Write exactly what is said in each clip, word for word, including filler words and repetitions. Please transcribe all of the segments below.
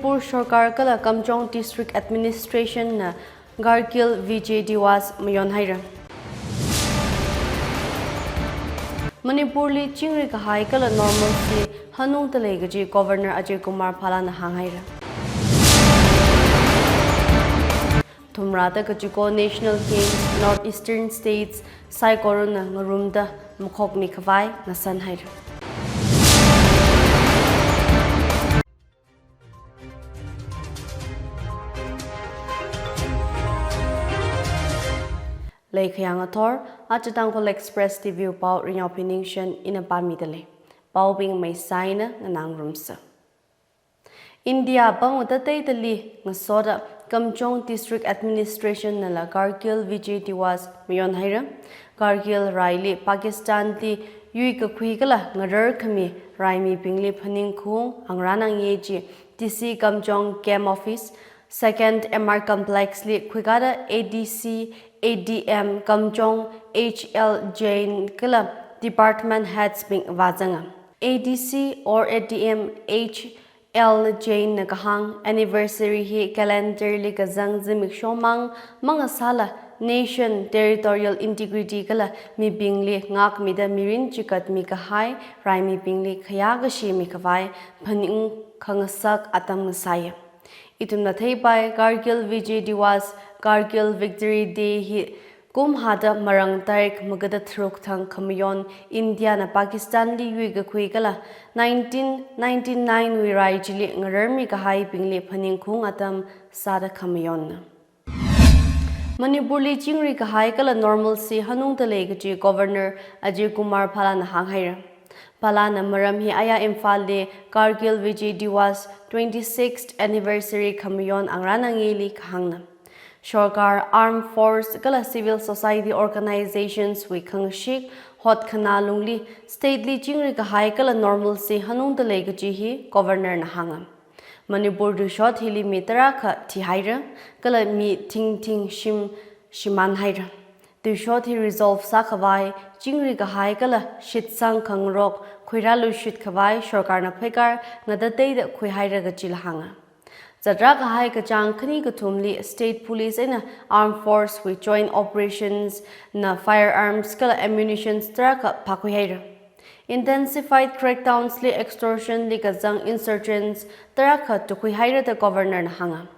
Manipur Sorkar kala Kamjong District Administration na Kargil Vijay Diwas mayonhaira. Manipurli chingri kahai kala normalcy hanungda lei kaji Governor Ajay Kumar Bhalla na hānghaira. Thumrāda kachiko National Games North Eastern States saikorana ngarumda makhokmi khavai ngasanhaira. Lei khayang athor, aja Tangkhul Express T V pao Ringyao Piningshen ina pāmida lei. Paobing maisai na nganāngarumsa. India pangwui tateidali ngasoda Kamjong District Administration nala Kargil Vijay Diwas mayonhaira. Kargil raili Pakistanli yuikakhui kala ngararkhami raimibingli phaningkhaung angrānangye chi D C Kamjong Camp Office, Second M R Complex li khuikada A D C, A D M Kamjong H L Jain kala Department Heads bing vāzanga. A D C or A D M H L Jain na kahāng, anniversary hi calendar li kazang zimiksho mang mangasāla nation, territorial integrity kala mibingli ngākmida mirin chikatmi kahai raimibingli khayākashi mikhavai phaning khangasak atam ngasāya. Ithumna theipai, Kargil Vijay Diwas, Kargil Victory Day hi kumhāda marāng tarik magada tharuk thang khamayon India na Pakistanli yuikakhui kala nineteen ninety-nine wui rai chili ngararmi kahaibingli phaningkhaung atam sāda khamayonna. Manipurli chingri kahai kala normalcy hanungda lei kaji Governor Ajay Kumar Bhalla na hānghaira. Bhalla na maram hi aya Imphalli Kargil Vijay Diwas twenty-sixth anniversary khamayon angrānangyeli kahāngna. Sorkar, armed force kala civil society organizations wui khangashik hotkhana lungli state li chingri kahai kala normalcy hanungda lei kaji hi Governor na hānga. Manipur tuishot hili mi tarākha thihaira, kala mi thingthing shim shimānhaira. Tuishot hi resolve sākhavai, chingri kahai kala shitsang khangarok khuirāluishit khavai sorkarna pheikar ngatateida khuihaira kajila hānga. Zatrā kahai kachāng khani kathumli state police eina armed force wui joint operations na firearms kala ammunitions tarākha phākhuihaira. Intensified crackdowns li extortion li kazang insurgents tarākha tukhuihaira da Governor na hānga.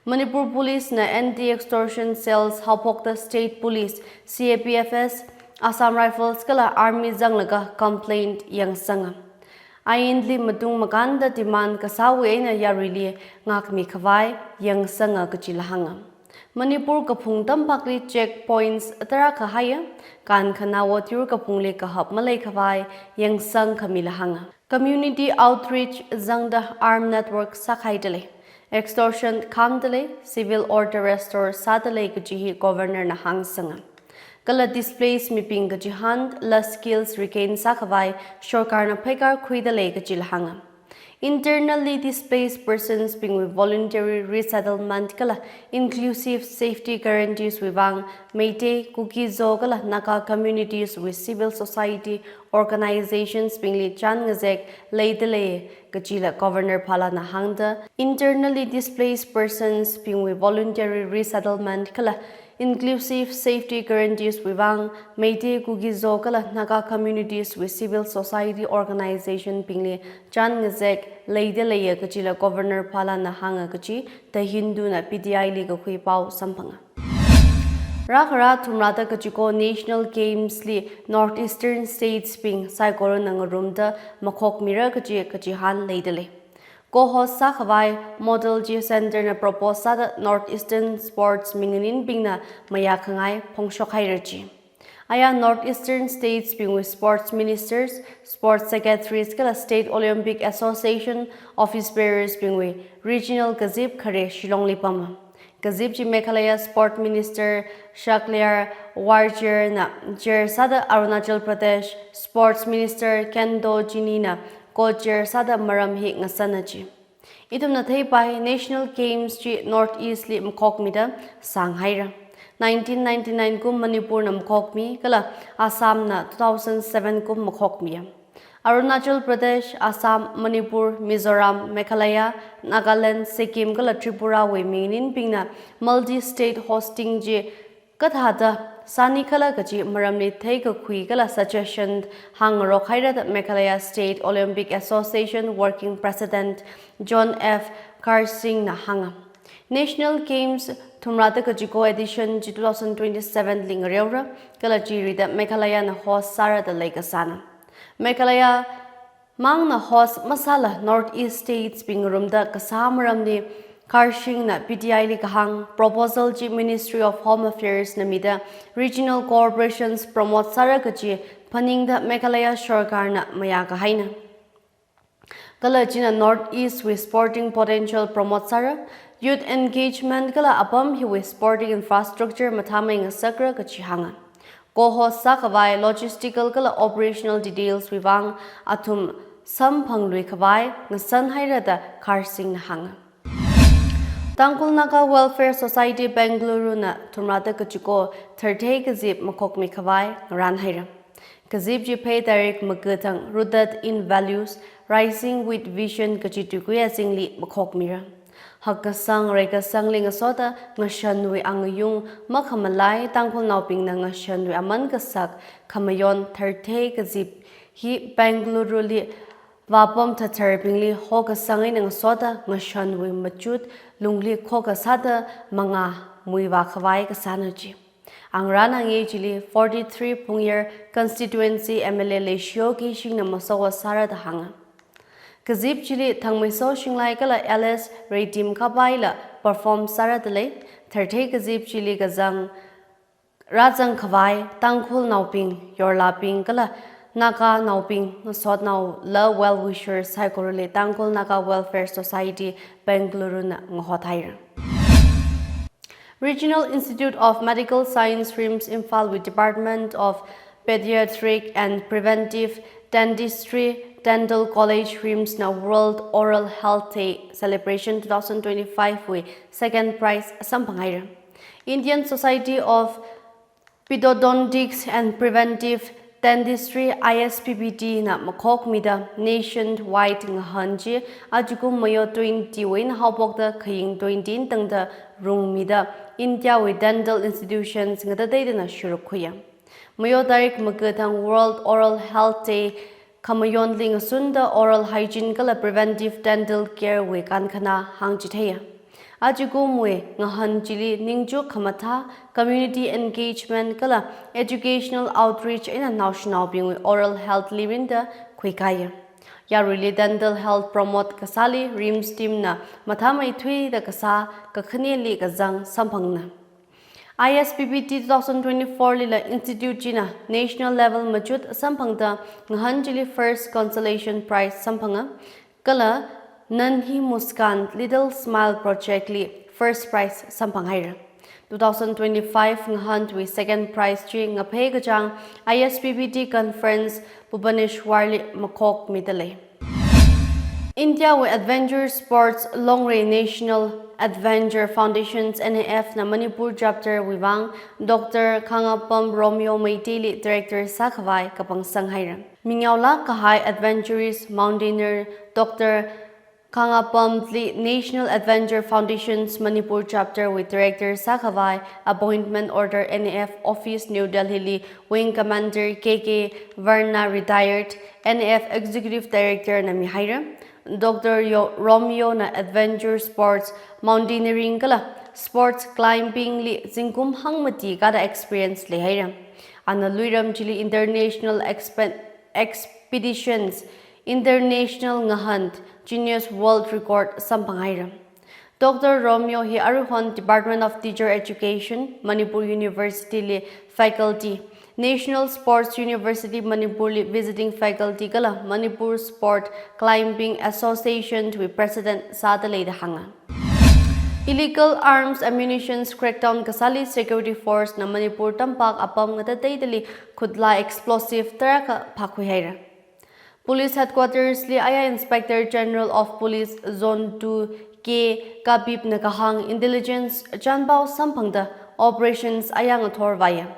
Manipur Police na anti-extortion cells haophokta state police, C A P F S, Assam Rifles kala army zanglaga complaint yangsanga. Ainli matung makānda demand kasāwui eina yaruili ngākmi khavai yangsanga kajila hānga. Manipur kaphung tampakli checkpoints tarākha haiya, kankhanao tyur kaphungli kahap maleikhavai yangsang khamila hānga. Community outreach zangda armed network sākhaida lei, extortion khāngda lei, civil order restore sāda lei kaji hi Governor na hāngsanga. Kala displaced mibing kachihānla skills regain sākhavai sorkarna pheikar khuida lei kajila hānga. Internally displaced persons bingwui voluntary resettlement kala inclusive safety guarantees wui vang Meitei, Kuki-Zo kala Naga communities wui civil society organizations bingli chān ngazek leida lei kajila Governor Bhalla na hāngda, internally displaced persons bingwui voluntary resettlement kala inclusive safety guarantees wui vang Meitei, Kuki-Zo kala Naga communities wui civil society organization bingli chān ngazek leida leiya kajila Governor Bhalla na hānga kaji The Hindu na P T I li kakhui pao samphanga. Rākhara thumrāda kachiko National Games li North Eastern States bing saikorana ngarumda makhokmira kaji kachihān leida lei. Co-host sākhavai Model G Center na propose sāda North Eastern sports minganinbingna mayākhangai phongshokhaira ji. Aya North Eastern States bingwui sports ministers, sports secretaries kala State Olympic Association office bearers bingwui regional kazip khare Shillong li pama. Kazip chi Meghalaya Sport Minister Shakliar Warjer na chair sāda Arunachal Pradesh Sports Minister Kendo Jini na co-chair sāda maram hi ngasana ji. Ithumna theipai National Games chi North East li makhokmida sānghaira. Nineteen ninety-nine kum Manipur na makhokmi kala Assam na two thousand seven kum makhokmiya. Arunachal Pradesh, Assam, Manipur, Mizoram, Meghalaya, Nagaland, Sikkim kala Tripura wui mingninbingna multi-state hosting chi kathāda sāni khala kaji maramli theikakhui kala suggestion hāngrok haira da Meghalaya State Olympic Association Working President John F Kharsing na hānga. National Games thumrāda kachiko edition chi two thousand twenty-seven li ngareora, kala chirida Meghalaya na host sāra da leikasāna. Meghalaya mangna host masāla North East States bing ngarumda kasā maramli Kharsing na P T I li kahāng proposal chi Ministry of Home Affairs na mida regional cooperations promote sāra kaji phaningda Meghalaya Sarkar na mayā kahaina. Kala china North East wui sporting potential promote sāra, youth engagement kala apam hiwui sporting infrastructure mathāmei ngasakra kaji hānga. Co-host sākhavai logistical kala operational details wui vang athum samphangluikhavai ngasan haira da Kharsing na hānga. Tangkhul Naga Welfare Society Bengaluru na thumrāda kachiko tharthei kazip makhokmikhavai ngarān haira. Kazip chi phei tarik makathang Rooted in Values, Rising with Vision kaji tuikui azingli makhokmira. Hakkasang reikasangli ngasoda ngashanwui angayung makhamalai Tangkhulnaobingna ngashanwui aman kasak khamayon tharthei kazip hi Bengaluru li vāpam thatharbingli hokasang eina ngasoda ngashanwui machut lungli khokasāda mangā muivākhavai kasāna chi. Angarān angei chili forty-three Phungyar constituency M L A Leishio Keishing na masowa sāra da hānga. Kazip chili Thangmeiso Shinglai kala L S Reitim Kapaila perform sāra da lei. Tharthei kazip chili kazang rāzangkhavai Tangkhulnaobing, Yorlabing kala Naganaobing, ngasotnaola well-wishers saikorali Tangkhul Naga Welfare Society Bengaluru na ngahot haira. Regional Institute of Medical Science, RIMS Imphal wui Department of Pediatric and Preventive Dentistry, Dental College, RIMS na World Oral Health Day Celebration two thousand twenty-five wui second prize samphang haira. Indian Society of Periodontics and Preventive Dentistry, I S P P D na makhokmida nationwide ngahān chi ajakum Mayo twenty wui eina haophokda khaying twenty eina tangda rungmida India wui dental institutions ngatateidana shurukkhuiya. Mayo tarik makathang World Oral Health Day khamayonli ngasunda oral hygiene kala preventive dental care wui kankhana hāngchitheiya. Ajakumwui ngahān chili ningchuk khamathā, community engagement kala educational outreach eina naoshinaobingwui oral health li mirinda khuikaiya. Yaruili dental health promote kasāli RIMS team na mathāmeithuida kasā kakhaneli kazang samphangna. I S P P D two thousand twenty-four lila institute china national level machut samphangda ngahān chili first consolation prize samphanga, kala Nanhi Muskan Little Smile Project li first prize samphang haira. Two thousand twenty-five ngahāntwui second prize chi ngaphei kachāng I S P P D conference Bhubaneswar li makhokmida lei. India wui Adventure Sports Longri National Adventure Foundations, N A F na Manipur chapter wui vang Doctor Khangapam Romeo Meitei li director sākhavai kapangsang haira. Mingyao lāk kahai adventurous mountaineer Doctor Khangapam li National Adventure Foundations Manipur chapter wui director sākhavai appointment order N A F office New Delhi li Wing Commander K K Varna, retired, N A F executive director na mihaira. Doctor Yo-, Romeo na adventure sports, mountaineering kala sports climbing li zingkum hangmati kada experience leihaira. Ana luiram chili international expe-, expeditions, international ngahān, Guinness World Record samphang haira. Doctor Romeo hi aruihon Department of Teacher Education, Manipur University li faculty, National Sports University Manipur li visiting faculty kala Manipur Sport Climbing Association wui president sāda leida hānga. Illegal arms ammunitions crackdown kasāli security force na Manipur tampak apam ngatateidali khutlai explosive tarākha phākhui haira. Police Headquarters li aya Inspector General of Police Zone two K Kabib na kahāng intelligence chanpao samphangda operations aya ngathorvāya.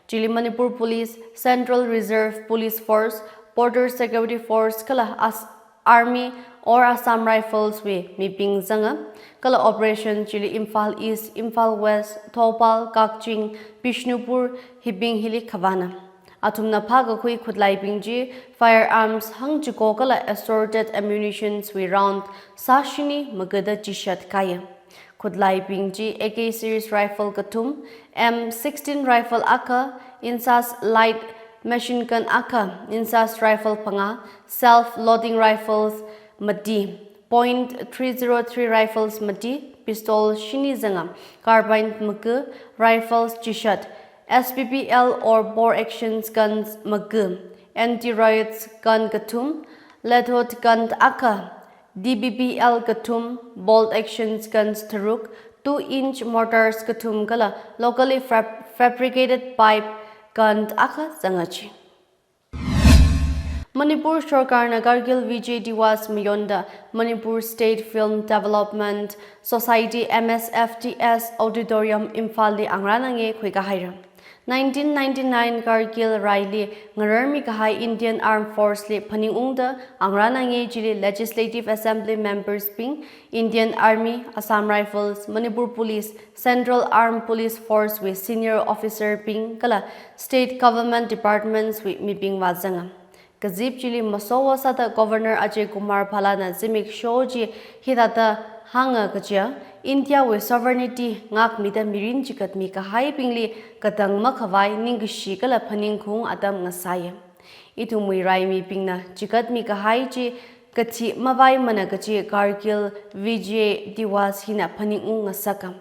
Chili Manipur Police, Central Reserve Police Force, Border Security Force kala As-, Army or Assam Rifles wui mibing zanga, kala operation chili Imphal East, Imphal West, Thoubal, Kakching, Bishnupur, hibing hili khavāna. Athumna phākakhui khutlaibing chi firearms hangchiko kala assorted ammunitions wui round sā shini magada chishat kāya. Khutlaibing chi A K series rifle kathum, M sixteen rifle akha, INSAS light machine gun akha, INSAS rifle phangā, self loading rifles mati, point three zero three rifles mati, pistol shini zanga, carbine maga, rifles chishat, S P B L or bolt action guns maga, anti-riot gun kathum, Lathot gun akha, D B B L kathum, bolt action guns tharuk, two inch mortars kathum kala locally fab-, fabricated pipe gun akha zanga chi. Manipur Sorkarna Kargil Vijay Diwas mayonda Manipur State Film Development Society, M S F D S Auditorium, Imphal li angrana nge khuikahaira. Nineteen ninety-nine Kargil raili ngararmi kahai Indian Armed Force li phaningungda angrana nge chili Legislative Assembly members bing, Indian Army, Assam Rifles, Manipur Police, Central Armed Police Force wui senior officer bing kala state government departments wui mibingva zanga. Kazip chili masowa sāda Governor Ajay Kumar Bhalla na zimiksho chi hithāda hānga kaja, India wui sovereignty ngākmida mirin chigatmi kahaibingli katang makhavai ningkashi kala phaningkhaung atam ngasāya. Ithumwui raimibingna chigatmi kahai chi kathi mavaimana kaji Kargil Vijay Diwas hina phaningung ngasaka.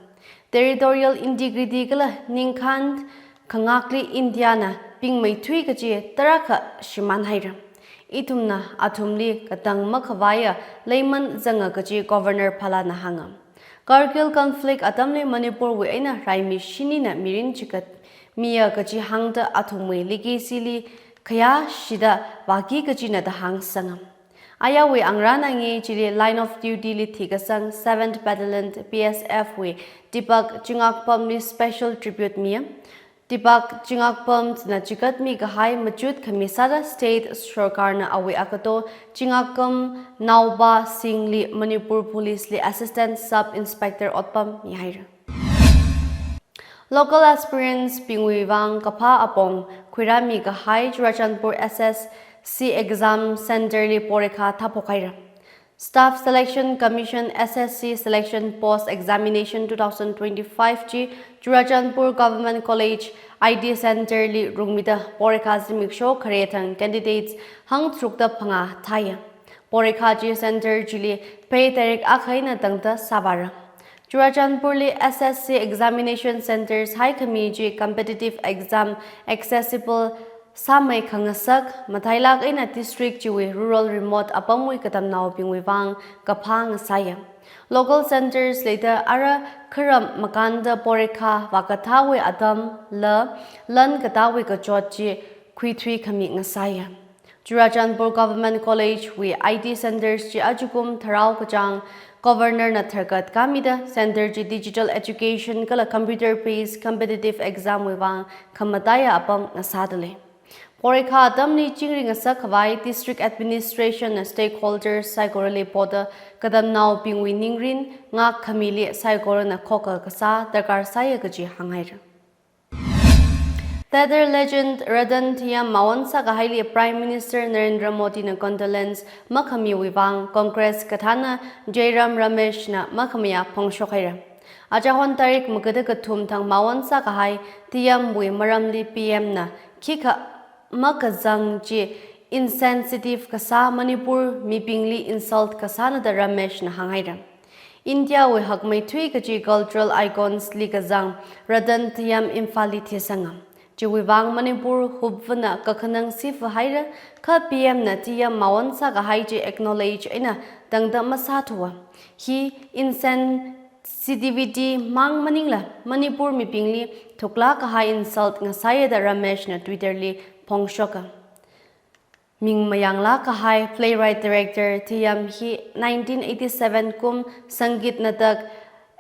Territorial integrity kala ningkhān khangakli India na pingmeithui kaji tarākha shimānhaira. Ithumna athumli katang makhavaiya leiman zanga kaji Governor Bhalla na hānga. Kargil conflict atamli Manipur wui eina raimi shinina mirin chigatmiya kaji hāngda athumwui legacy li khayāshida vāki kajina da hāngsanga. Ayāwui angrana nge chili line of duty li thikasang seventh Battalion B S F wui Deepak Chingakpam li special tribute miya. Deepak Chingakpam na chigatmi kahai machut khami sāda state sorkarna awui agato Chingakpam Naoba Singh li Manipur Police li Assistant Sub Inspector otpam mihaira. Local aspirants bingwui vang kaphā apong khuirāmi kahai Churachandpur S S C exam center li porikha thāphokhaira. Staff Selection Commission S S C Selection Post Examination two thousand twenty-five chi Churachandpur Government College I T Center li rungmida porikha zimiksho khare thang candidates hangtharukda phangā thāya. Porikha chi center chili Phei tarik akha eina tangda sāvāra. Churachandpur li S S C examination centers haikhami chi competitive exam accessible sāmei khangasak, matailak eina district chiwui rural remote apamwui katamnaobingwui vang kaphā ngasāya. Local centers leida ara kharam makānda porikha vākathāwui atam la lan katāwui kachot chi khuithui khami ngasāya. Churachandpur Government College wui I T centers chi achukum tharao kachāng Governor na tharkat kāmida center chi digital education kala computer based competitive exam wui vang khamataiya apam ngasādalei. Porikha atamli chingri ngasak khavai district administration na stakeholders saikorali poda katamnaobingwui ningrin ngak khamili saikorana khokha kasā darkar sāya kaji hānghaira. Theatre legend Ratan Thiyam mawon sākahaili Prime Minister Narendra Modi na condolence makhamiwui vang Congress kathāna Jairam Ramesh na makhamayā phongshokhaira. Achahon tarik magada kathum thang mawon sākahai Thiyam wui maramli P M na khikha makazang chi insensitive kasā Manipur mibingli insult kasāna da Ramesh na hānghaira. India wui hakmeithui kaji cultural icons li kazang Ratan Thiyam Imphal li thisanga. Chiwui vang Manipur hupvana kakhanang sifa haira, kha P M na Thiyam mawon sākahai chi acknowledge eina tangda masāthuwa. Hi insensitivity mang maningla Manipur mibingli thuklak kahai insult ngasāya da Ramesh na Twitter li phongshoka. Ming mayanglak kahai playwright director Thiyam hi nineteen eighty-seven kum Sangeet Natak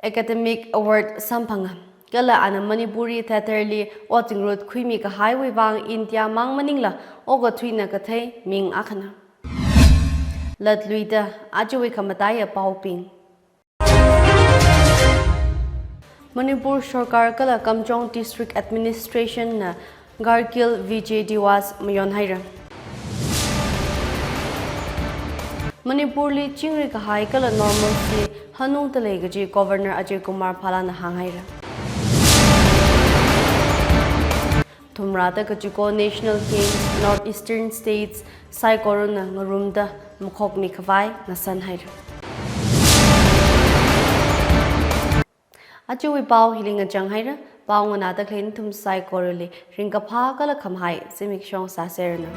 Akademi Award samphanga. Kala ana Manipuri theatreli ot zingrut khuimi kahaiwui vang India mang maningla okathuina kathei ming akhana. Latluida ajawui khamataiya paobing. Manipur Sorkar kala Kamjong District Administration na Kargil Vijay Diwas mayonhaira. Manipurli chingri kahai kala normalcy hanungda lei kaji Governor Ajay Kumar Bhalla na hānghaira. Thumrada kachiko National Games North Eastern States saikorana ngarumda makhokmi khavai ngasanhaira. Ajawui pao hili ngachanghaira, pao nganāda khalei nathum saikorali ringkaphā kala khamahai zimikshong sāseranu.